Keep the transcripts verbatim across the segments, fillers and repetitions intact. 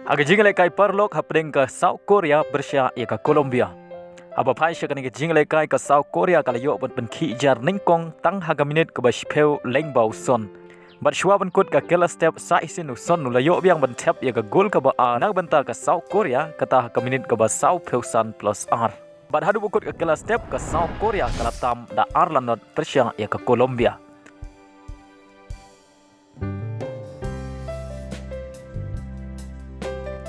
Ha ka jingïalehkai paralok hapdeng ka South Korea pyrshah ïa ka Colombia. Haba phai sha kane ka jingïalehkai ka South Korea ka la ïoh ban pynkhih jar nyngkong tang ha ka minit kaba shiphew lyngba u Son. Bad shuwa ban kut ka kylla step sa shisien u Son u la ïoh biang ban thep ïa ka gol kaba ar na ka bynta ka South Korea kata ha ka minit kaba sawphew san plus ar. Bad haduh ba kut ka kylla step ka South Korea ka la tam da ar la not pyrshah ïa ka Colombia.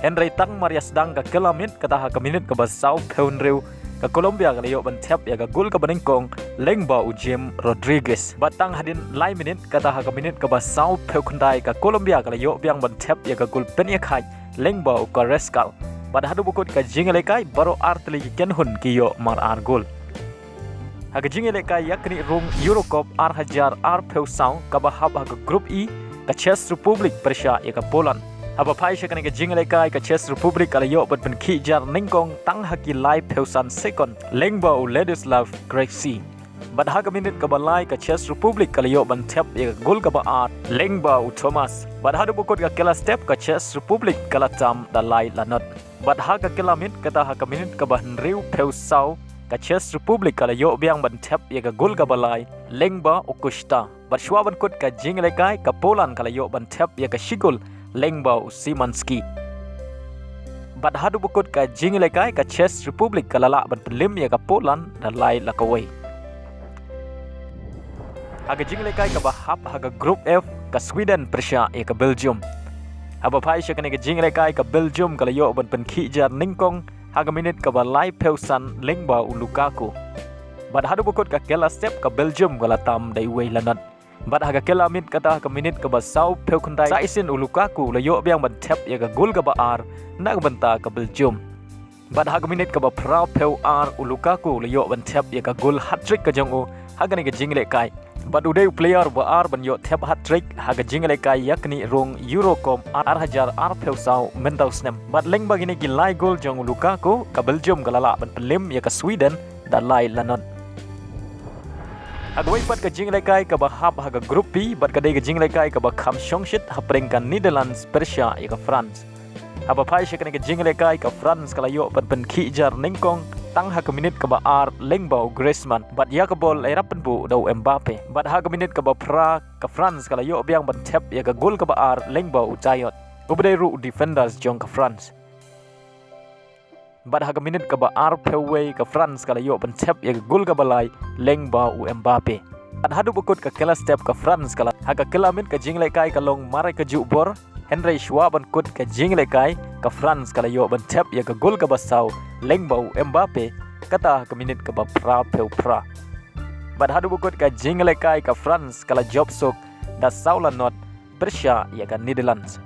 Hynrei tang mar ïa sdang ka kylla miet kata ha ka minit kaba sawphew hynriew ka Colombia ka la ïoh ban thep ïa ka gol kaba nyngkong lyngba u James Rodriguez. Bad tang hadien lai minit kata ha ka minit kaba sawphew khyndai ka Colombia ka la ïoh biang ban thep ïa ka gol pynïakhaiñ lyngba u Carrascal. Bad haduh ba kut ka jingïalehkai baroh artylli ki kynhun ki ïoh mar ar gol. Ha ka jingïalehkai ïaknieh rung Euro Cup ar hajar arphew saw kaba hap ha ka Group E, ka Czech Republic pyrshah ïa ka Poland. Haba phai sha kane ka jingïalehkai ka Czech Republic ka la ïoh ban pynkhih jar nyngkong tang ha ki laiphew san sekon lyngba u Ladislav Krejci. Bad ha ka minit kaba lai ka Czech Republic ka la ïoh ban thep ïa ka gol kaba ar lyngba u Thomas. Bad haduh ba kut ka kylla step ka Czech Republic ka la tam da lai la not. Bad ha ka kylla miet kata ha ka minit kaba hynriewphew saw ka Czech Republic ka la ïoh biang ban thep ïa ka gol kaba lai lyngba u Costa. Bad shuwa ban kut ka jingïalehkai ka Poland ka la ïoh ban thep ïa ka shi gol lyngba u Szymański. Bad haduh ba kut ka jingïalehkai ka Czech Republic ka la lah ban pynlem ïa ka Poland da lai la kawei. Ha ka jingïalehkai kaba hap ha ka Group F ka Sweden pyrshah ïa ka Belgium. Haba phai sha kane ka jingïalehkai ka Belgium ka la ïoh ban pynkhih jar nyngkong ha ka minit kaba laiphew san lyngba u Lukaku. Bad haduh ba kut ka kylla step ka Belgium ka la tam da iwei la not. Bad ha ka kylla miet kata ha ka minit kaba sawphew khyndai sa shisien u Lukaku u la ïoh biang ban thep ïa ka gol kaba ar na ka bynta ka Belgium. Bad ha ka minit kaba phraphew ar u Lukaku u la ïoh ban thep ïa ka gol hat-trick ka jong u ha kane ka jingïalehkai. Bad u dei u player ba ar ban ïoh thep hat-trick ha ka jingïalehkai ïaknieh rung Euro Cup ar hajar arphew saw mynta u snem. Bad lyngba kine ki lai gol jong u Lukaku ka Belgium ka la lah ban pynlem ïa ka Sweden da lai la not. Ha kawei pat ka jingïalehkai kaba hap ha ka Group B bad ka dei ka jingïalehkai kaba kham shongshit hapdeng ka Netherlands pyrshah ïa ka France. Haba phai sha kane ka jingïalehkai ka France ka la ïoh ban pynkhih jar nyngkong tang ha ka minit kaba ar lyngba u Griezmann bad ïa ka bol la ïarap pynbuh da u Mbappe. Bad ha ka minit kaba phra ka France ka la ïoh biang ban thep ïa ka gol kaba ar lyngba u Diot, uba dei ruh u defenders jong ka France. Bad ha ka minit kaba arphew wei ka France ka la ïoh ban thep ïa ka gol kaba lai lyngba u Mbappe. Bad haduh ba kut ka kylla step ka France ka la, ha ka kylla miet ka jingïalehkai ka long markajuh bor, hynrei shuwa ban kut ka jingïalehkai ka France ka la ïoh ban thep ïa ka gol kaba saw lyngba u Mbappe, kata ha ka minit kaba phraphew phra. Bad haduh ba kut ka jingïalehkai ka France ka la jop suk da saw la not pyrshah ïa ka Netherlands.